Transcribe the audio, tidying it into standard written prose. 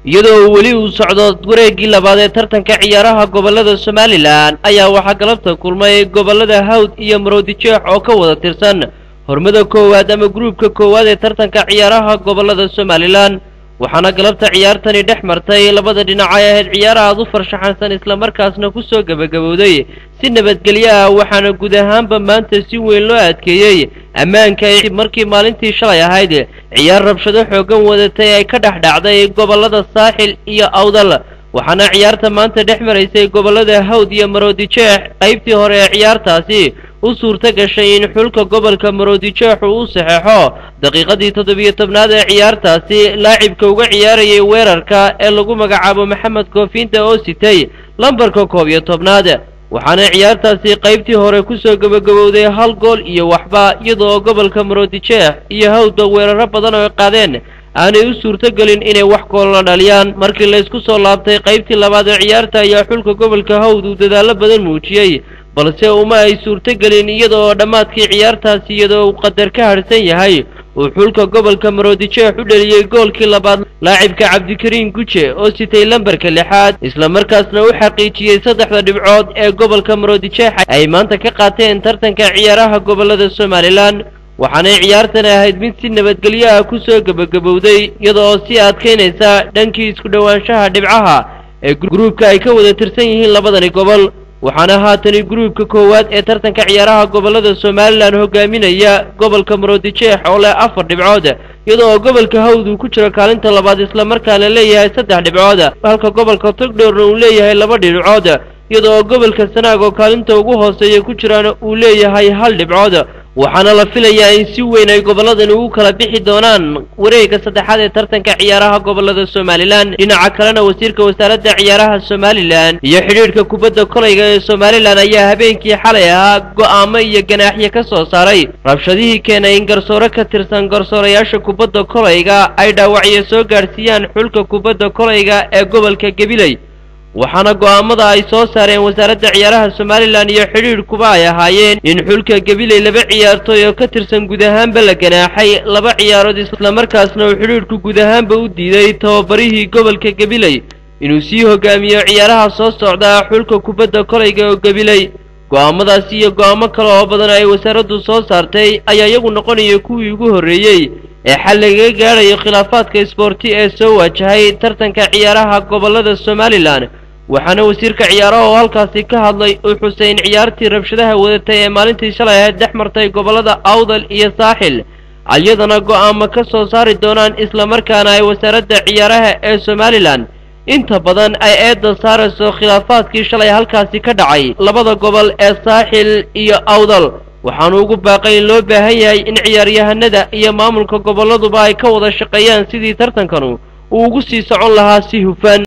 Iyadoo weli uu socdo wareeggii labaad ee tartanka ciyaaraha gobolada Somalilan ayaa waxaa galabta kulmay gobolada Hawd iyo Maroodijeex oo ka wada tirsan hormada koowaad ama gruubka koowaad ee tartanka ciyaaraha gobolada Somalilan. Waxaana galabta ciyaartani dhex martay labada dhinac ay ahayd ciyaar aad u farshaxansan, islamarkaasna ku soo gebagabowday si nabadgelyo ah. Waxaana guud ahaanba maanta si weyn loo adkeeyey ammaanka markii maalintii shalay ahayd ciyaar rabshado xooggan wadatay ay ka dhex dhacday gobolada Saaxil iyo Awdal. Waxaana ciyaarta maanta dhex maraysay gobolada Hawd iyo Maroodijeex qaybtii hore ee ciyaartaasi u suurto gashay in xulka gobolka Maroodijeex uu u saxeexo daqiiqadii 17aad ee ciyaartaasi laacibka uga ciyaarayay weerarka ee lagu magacaabo Maxamed Koofinta oo sitay lambarka 11aad. Waxaana ciyaartaasi qaybtii hore kusoo gebagabowday 1 gool iyo waxba, iyadoo gobolka Maroodijeex iyo Hawdba weeraro badan oo ay qaadeen aanay u suurtogelin inay wax goolla dhaliyaan. Markii la isku soo laabtay qaybtii labaad ee ciyaarta ayaa xulka gobolka Hawd uu dadaallo badan muujiyey, balse uma ay suurtogelin, iyadoo dhammaadkii ciyaartaasi iyadoo uu qadar ka harhsan yahay uu xulka gobolka Maroodijeex u dhaliyey goolkii labaad laacibka Cabdikariin Guje oo sitay lambarka 6aad, islamarkaasna u xaqiijiyey saddexda dhibcood ee gobolka Maroodijeex ay maanta ka qaateen tartanka ciyaaraha gobolada Somalilan. Waxaanay ciyaartan ahayd mid si nabadgelyo ah kusoo gebagabowday, iyadoo sii adkaynaysa dhankii isku dhowaanshaha dhibcaha ee gruubka ay ka wada tirsan yihiin labadani gobol. Waxaana haatani gruubka koowaad ee tartanka ciyaaraha gobolada Somalilan hogaaminaya gobolka Maroodijeex oo leh 4 dhibcood, iyadoo gobolka Hawd uu ku jiro kaalinta labaad islamarkaana leeyahay 3 dhibcood, halka gobolka Togdheerna uu leeyahay 2 dhibcood, iyadoo gobolka Sanaag oo kaalinta ugu hooseeya ku jiraana uu leeyahay 1 dhibcood. Waxaana la filayaa in si weyn ay gobolladani ugu kala bixi doonaan wareegga saddexaad ee tartanka ciyaaraha gobolada Somalilan. Dhinaca kalena, wasiirka wasaaradda ciyaaraha Somalilan iyo xidhiidhka kubadda kolayga ee Somalilan ayaa habeenkii xalay ahaa go'aamo iyo ganaaxyo ka soo saaray rabshadihii keenay in garsoore ka tirsan garsoorayaasha kubadda kolayga ay dhaawacyo soo gaadhsiiyaan xulka kubadda kolayga ee gobolka Gabiley. Waxaana go'aamada ay soo saareen wasaaradda ciyaaraha Somalilan iyo xidhiidhkuba ay ahaayeen in xulka Gabiley 2 ciyaartooy oo ka tirsan guud ahaanba la ganaaxay 2 ciyaarood, islamarkaasna uu xidhiidhku guud ahaanba u diiday tababarihii gobolka Gabiley inuu sii hogaamiyo ciyaaraha soo socda xulka kubadda kolayga oo Gabiley. Go'aamadaasi iyo go'aamo kale oo badan ay wasaaraddu soo saartay ayaa iyagu noqonaya kuwii ugu horreeyey ee xal lagaga gaadhayo khilaafaadka isboorti ee soo waajahay tartanka ciyaaraha gobolada Somalilan. Waxaana wasiirka ciyaaraha oo halkaasi ka hadlay uu xusay in ciyaartii rabshadaha wadatay ee maalintii shalay ahayd dhex martay gobolada Awdal iyo Saaxil iyadana go'aamo ka soo saari doonaan, islamarkaana ay wasaaradda ciyaaraha ee Somalilan inta badan ay eedda saarayso khilaafaadkii shalay halkaasi ka dhacay labada gobol ee Saaxil iyo Awdal. Waxaanu ugu baaqay in loo baahan yahay in ciyaaryahanada iyo maamulka goboladuba ay ka wada shaqeeyaan sidii tartankanu uu ugu sii socon lahaa si hufan.